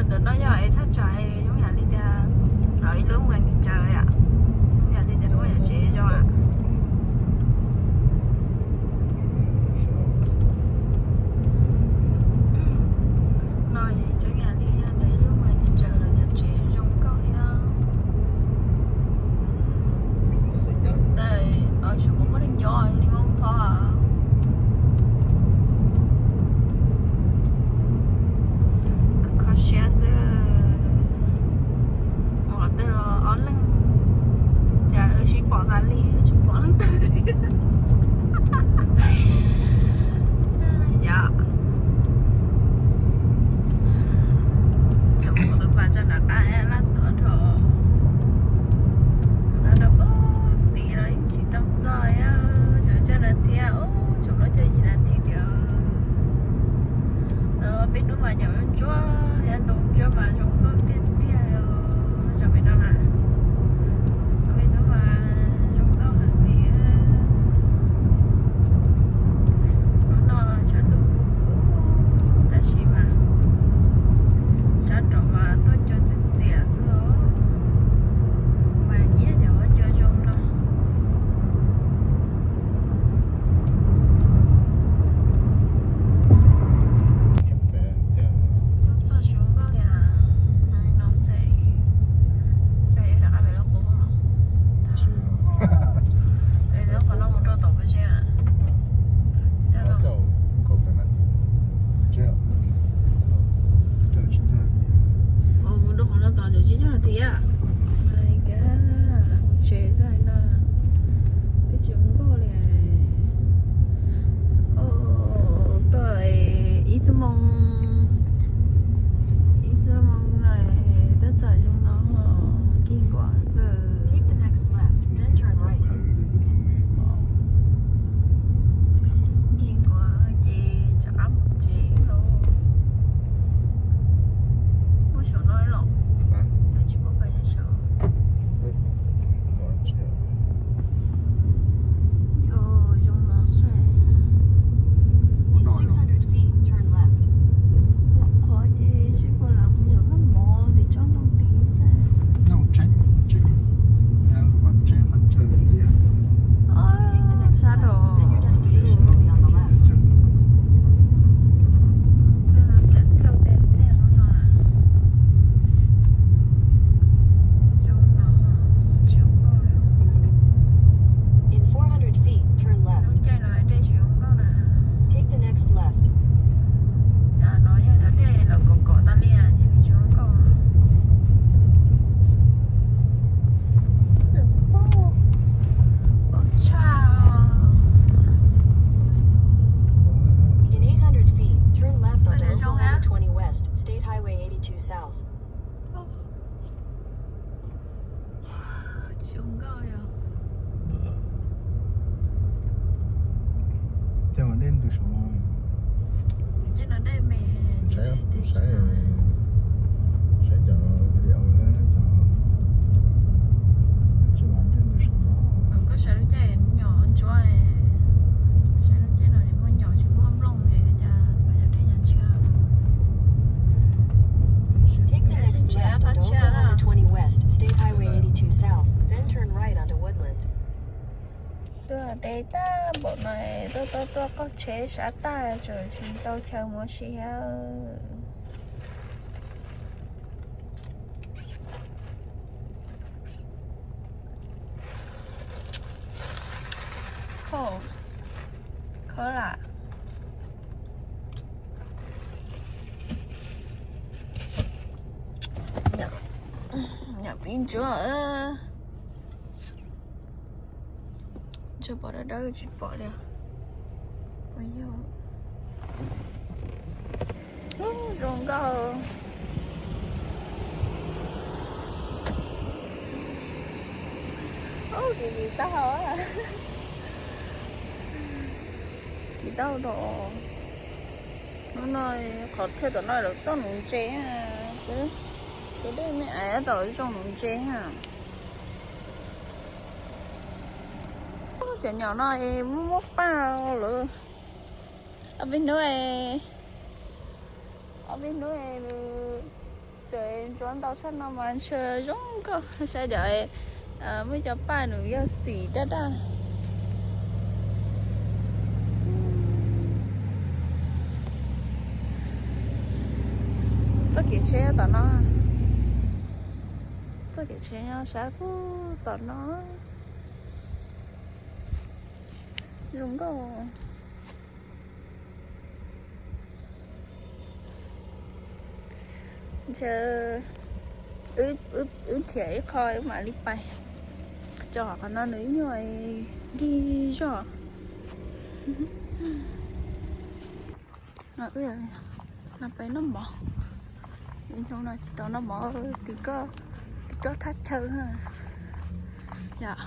Ntawm no yog es thaj tsam es zoo yam li tias ib lub moos tsis tsawg yom, zoo yam li tias lub yam tsev zoo. No zoo yam li yog ntawm ib lub moos tsis tsawg los yog tsev zoo nkauj thiab. Ntawm xyov puas muaj neeg nyob li muaj phob. Kho siab xwb. Mus qhov twg los ob leeg, cas wb sib pom tas li tsis pom leej twg. Yog tseem mus qhov pas tso nram qab laj tuaj rau, rau ub tid los yeej tsis tau txog, tseem tsawg nas this, ub, tseem plaub caug yim nas this tiag. Peb hnub mas nyob ntsuab thiab ntoo ntsuab mas zoo nkauj tiag tiag li. Tso pem no na, peb hnub mas zoo nkauj heev li. Hnub no sab ntuj kub kub tab sis mas sab nraud mas tuaj cua txias txias xwb os. Mas nyiam cov cua zoo no. Txog tsis zoo nkauj li no xwb. Rov qab pem lub qub no. Es qhov no mus rau tom pes tsawg? Mus rau qhov no tod tseem tsib caug nas this. Mus tsev xwb no. Peb tsis zoo nkauj li. Tuaj ib xuab moos, ib xuab moos no twb txog zoo no. Kig nkuav xwb. Kig nkuav ces rov qab mus tsev lauj. Muaj saum no los? Tsis muaj pas saum. Yog zoo no xwb. Qhov ces tsis pom lawm, mus zaum noj mov tim tsob ntoo tid xwb. Sab rau Lub caij no dej tsis zoo nkauj na. Yog no yog cov dej los kom kom tas li ces nws tsis zoo nkauj. Poob tshaj. In eight hundred feet, turn left onto Oklahoma twenty West, State Highway eighty-two South. Tsis zoo nkauj li os. Ces mas dej ntws saum no. Ces no dej me, saib, saib cov video cov, ces mas dej ntws saum no. Koj saib lub caij nyom ntsuab, saib lub caij no muaj nyom tsis muaj nplooj li cas, koj cov dej nyom ntshiab. Take the next left onto Oklahoma twenty West, State Highway eighty-two South, then turn right onto Woodland. Tuaj de tag npaum no, tuaj tuaj tuaj qaug tsheb sab tag, tseem tsis tau chaw mus ua si. Khawb lam, nyam pib ntsuab. Tsuas pom dawb dawb tsis pom li. Zoo nkauj. Ub, kim kim taub hau, kim taub hau. Hnub no qhov chaw tom no lawv toj nuv ntses, tus dej me ais tom zoo nuv ntses. Cov nyom no es muaj muaj paj lawm. Ob peb hnub, ob peb hnub, Ces ntsuav ntau tshaj no mas ntshe zoo nkauj, saib cov muaj cov paj nws yog xim daj daj. Txoj kev tsheb tom no, txoj kev tsheb nyob sab pug tom no, zoo nkauj. Ntshe wb nrhiav ib qho wb mam li pais, rau qhov qhov no nws ib nyuag lig zog. No peb noj mov, ib hnub no tsis tau noj mov, tim koj thaj chaw. Yom,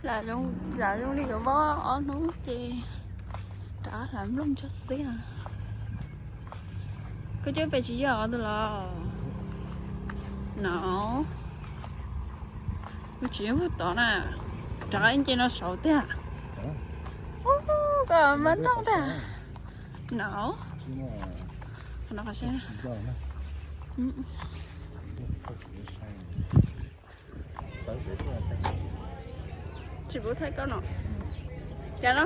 lam zoo li yuav mob ob hnub ces rov lam nplooj tso xwb. Koj coj pes tsis yog tus los no, kuv tsis yog tod na, rov nce no saud tiag. Ub, koj mas nplooj tiag no. Qhov no qhov seb. Tsis pub thaij koj no. Cas no?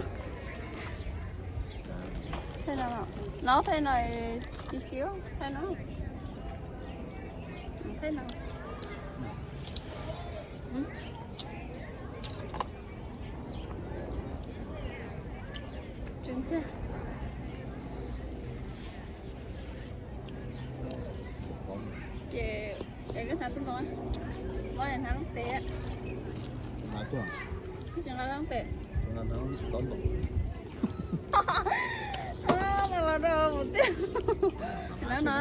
Thaij no, no thaij no, tib tib thaij no. Thaij no. Tsis ntxiag. Ces es koj hnav tub ntoo, muab hnav lub tes. Tsis nqa lub tes. Los rau mus tiag. No no.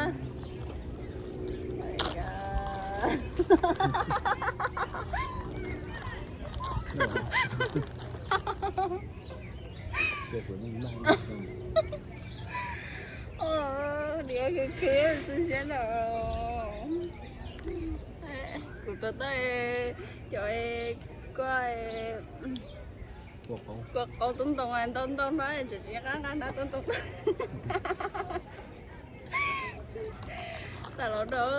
Dios, khwv khwv txi siab ntawm kuv tus toj cov kua kua qauv tub ntoo ntau ntau no tseem tsis nqa nqa hnav tub ntoo. Tas los rau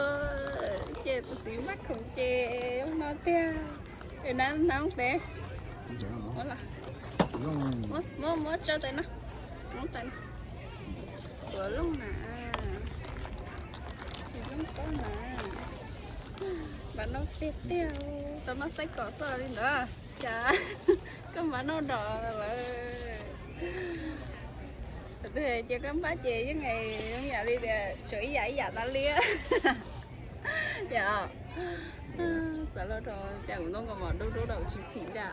ces tus txiv maj khoom ces no tiag. Es hnav lub tes. Muab, muab tso tes no. Muab tes no. Tuav looj na. Tsis zoo koj na. Npam no tiag tiag, tau noj xaib kom xwb li ntawd. Cas koj npam noj dom lawm. Tus twg hais tias koj npab ces yeej zoo yam li tias tshuav ib yam ib yam tas li. Yom, xav los rau cas kuv ntoo nkaus mom dub dub rau tsis phim li.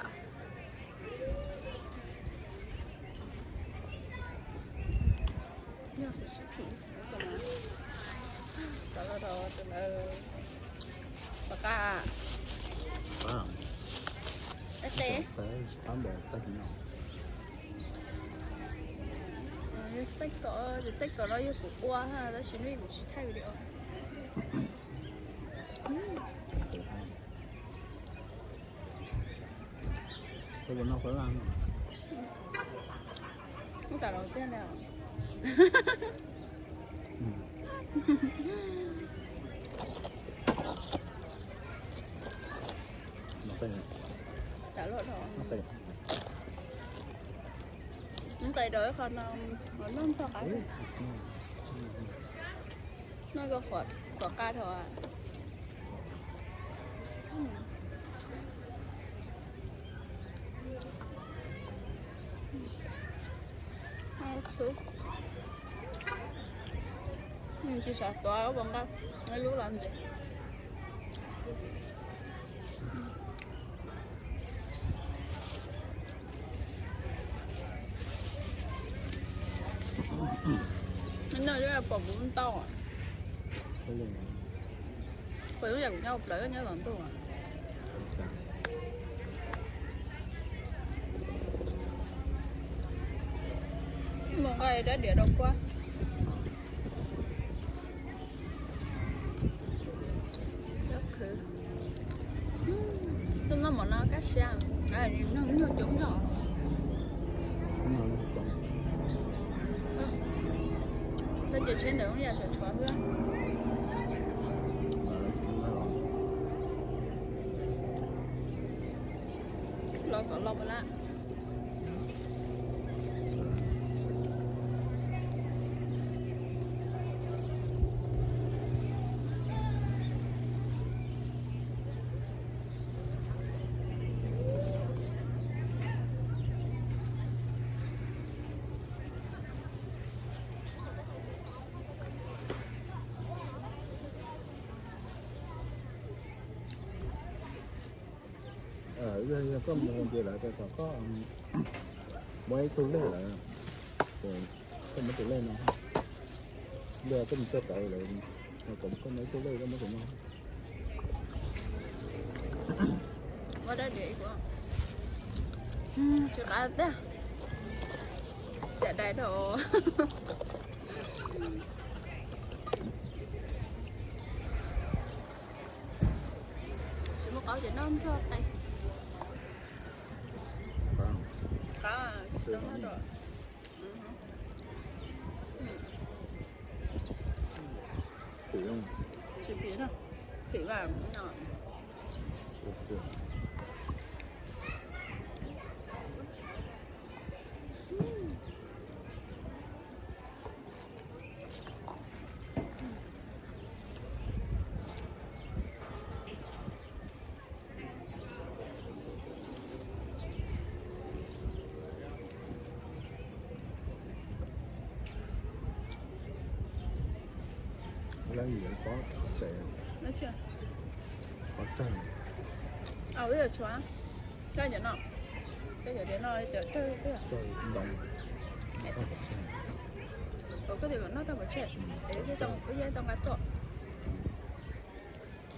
Yog kuv sib phim, xav los rau tus lawv pom qab. Qab qe. Xaib kom, xaib kom no yog kuv ua tab sis hnub kuv tsis thaij video. Ub, tas los tiag li. Tas los rau. Nqis rau ib qho no, noj ntxhov qab. Noj koj qhuav qab dhau. Tsis xav tuav, ua nqa lub los ntxiv. No pom kuv ntau. Pom yam kuv nyob plaws nyob tom ntuj. Mus nqa rab diav rau kuab. Tuaj noj mov no kaj siab, noj nyuag coob zog. Tau ces tsheb ntawm lub yam tshuav tshuav xwb. Los kom los lawm. Yog koj mus ces lawv tias kom koj muab ib tug lej lawm, ces koj muab tus lej no, yog koj mus txog tod lawm, kom koj muab ib tug lej koj muab tus no. Tsis qab tiag, xiam dais dhau. Tsis muaj qaub ces noj nrog qe. Qab, qab, tsis tau noj rau. Phim, phim na, phim vas no. Lawv yuav pob tsev, pob tsawg. Wb yuav tshuav, koj cov no, koj cov diav no cov tsawg tiag. Koj tias kom noj tag pov tseg, es wb thiaj tau nqa tuaj.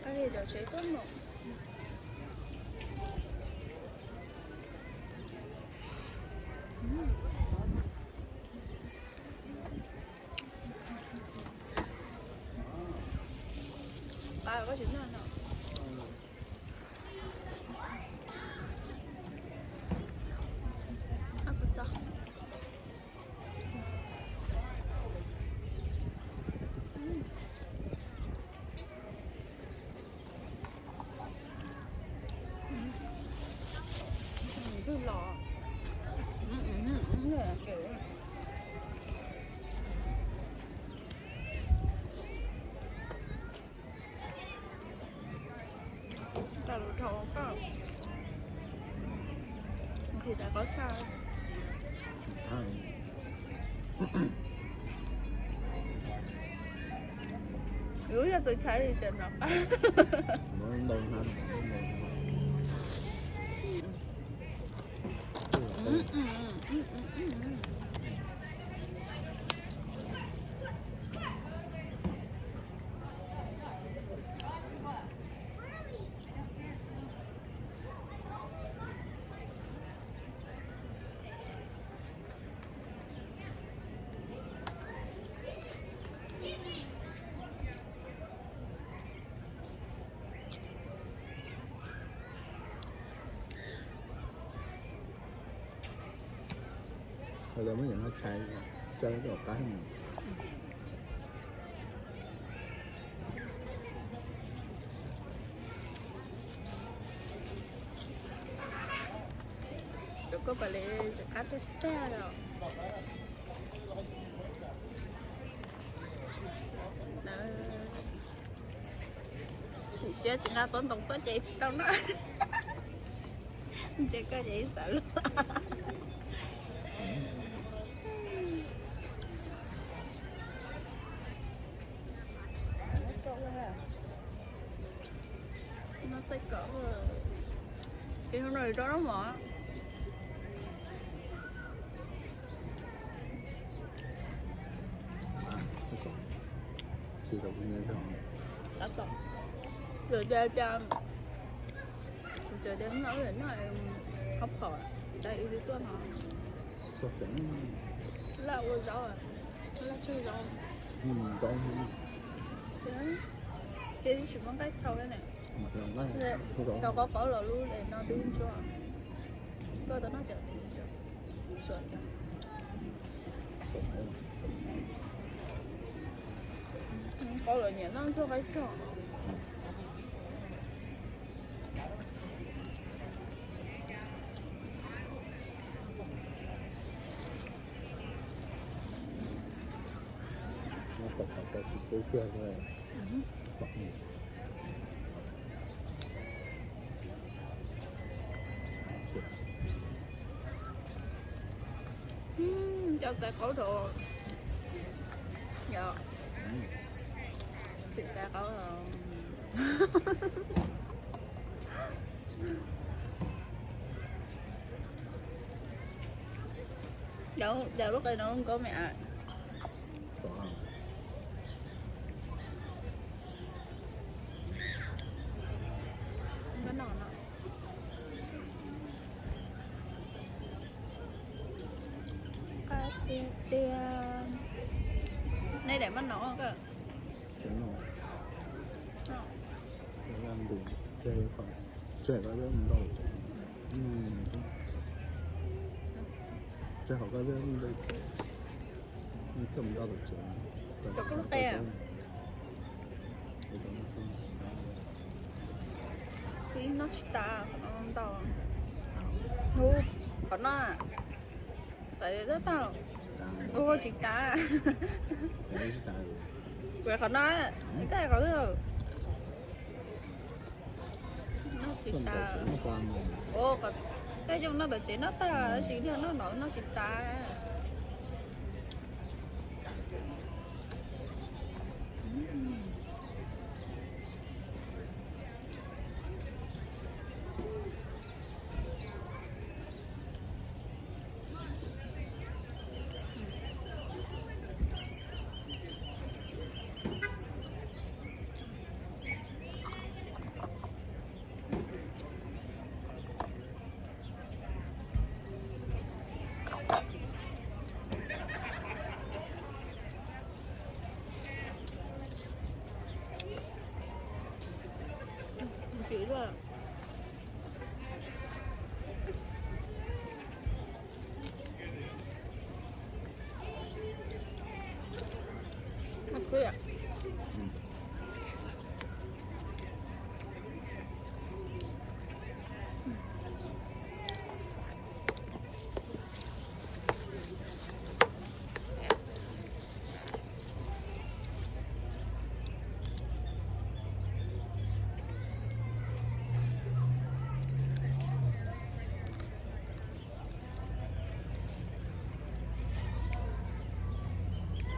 Koj cov tsev tuaj mus. Koj tsis noj no. Twb los. Tau lus dhau koj nqhis tas qab tshaj. Yus yog tus tshais li cas no. Lawv muab cov no tshais, tshais rau qab. Tus koj pas li tsis qab tiag tiag os. Chim siab tsis nqa tob ntoo tuaj ces tsis tau noj. Ntshe koj ces ib xav luaj. No xaij kom, ces no rau mov. Tab tom, ces cas, ces tias no wb noj hauv phom, dai wb twb tuaj no. Laj ua zaub, laj tsawg zaub. Ces tsis muaj nqaij thau li ne. Tau qab qab los lub no twb ntsuab. Koj tau noj cov txiv ntsuab. Qaub lawv nyiam noj ntsuag qaib tsoom. Cov tais qaub rau, yog, tais qaub. Daws lub qe no zoo nkauj me a. Qab tiag tiag. Nej daim mab nov koj. Tsev qhov koj ntau tsev. Tsev qhov koj ntau tsev. Cov koj qe. Tib noj tsis tas, qhov no ntau. Hu, qhov no. Xaiv tab tag. Ua tsis tas. Kuv qhov no, koj qhov twg? Noj tsis tas. Koj coj noj tom tsev noj tag, tab sis yog noj no noj tsis tas. Chịu luôn. Nó khứa à?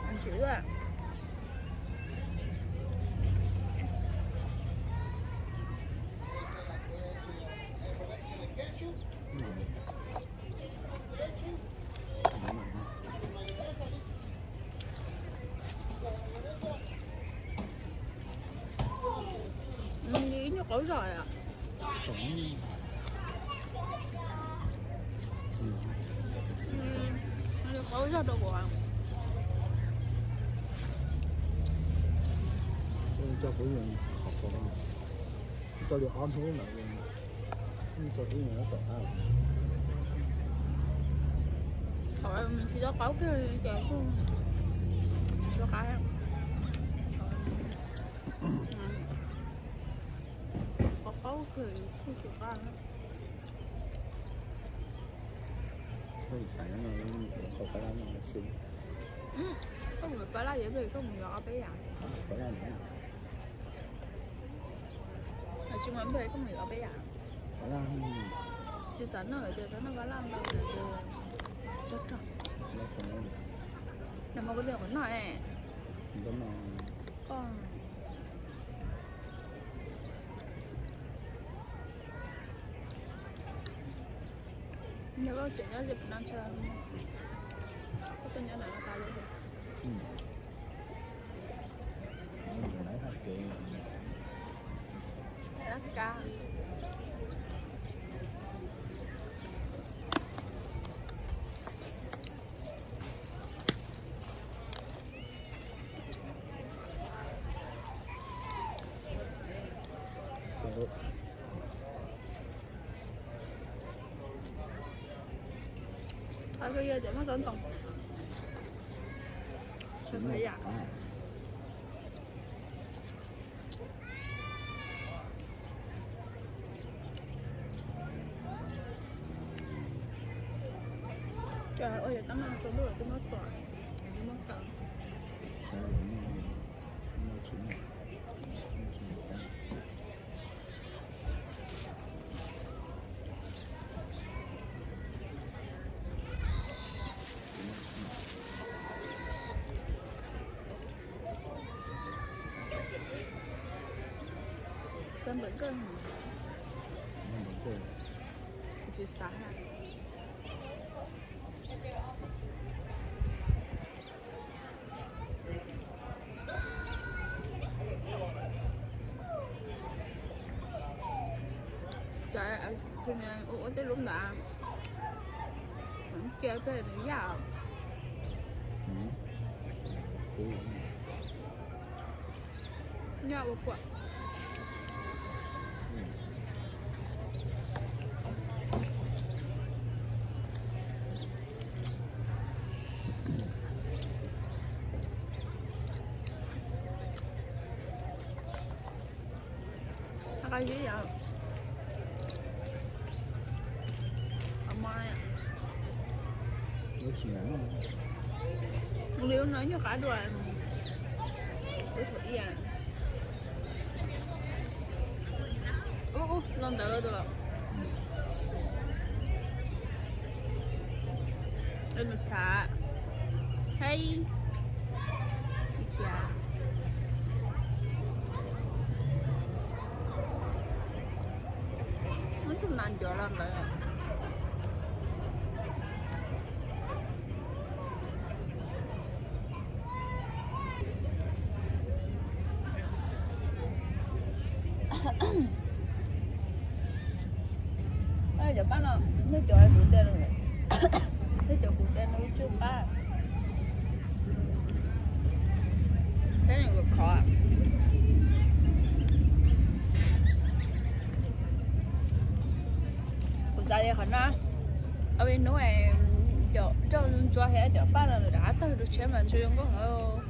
Ăn chữ à. Ib nyuag qaub zog. Qaub zog rau kuv. Coj kuv, coj li ob hnub na, coj ib nyuag tom qab. Tsis tau qaub kiag ces kuj tsis tshua qab. Qaub qaub kiag kuj tsis qab. Koj mus Fab Laj, koj mus Fab Laj yuav peb, koj mus yuav ob peb yam. Tsis mus peb, koj mus yuav ob peb yam. Tsis xav noj lawm ces xav noj Fab Laj ntau lawm ces. Nag hmo kuv tias kuv noj ne. Koj Nyob koj tseem nyob ze Vietnam tso, koj tuaj nyob na no tas li. Lab kab. Koj yog cov moj tsob ntoo. Ua yog tab maj tso ntuj los twb muab tuam, twb muab kaw. Koj npawm nkawj, kuv tsis xav. Ua ua tej lub ntawd cia peb nws yaj. Yaj ua puam. Qab zib yom. Li no nyuag qab dua. Ub ub, los ntawd tus los. Nws txhav. Hei. Ib tug nas ncuav los ntawd. Cov paj no, nej cov kuv tias, nej cov kuv tias nws tsw qab. Teb nws khov. Kuv xav tias qhov no, hnub, cov rau ntsuab thiab cov paj no lawv rov qab tawg rau tshiab mas ntshe zoo nkauj heev.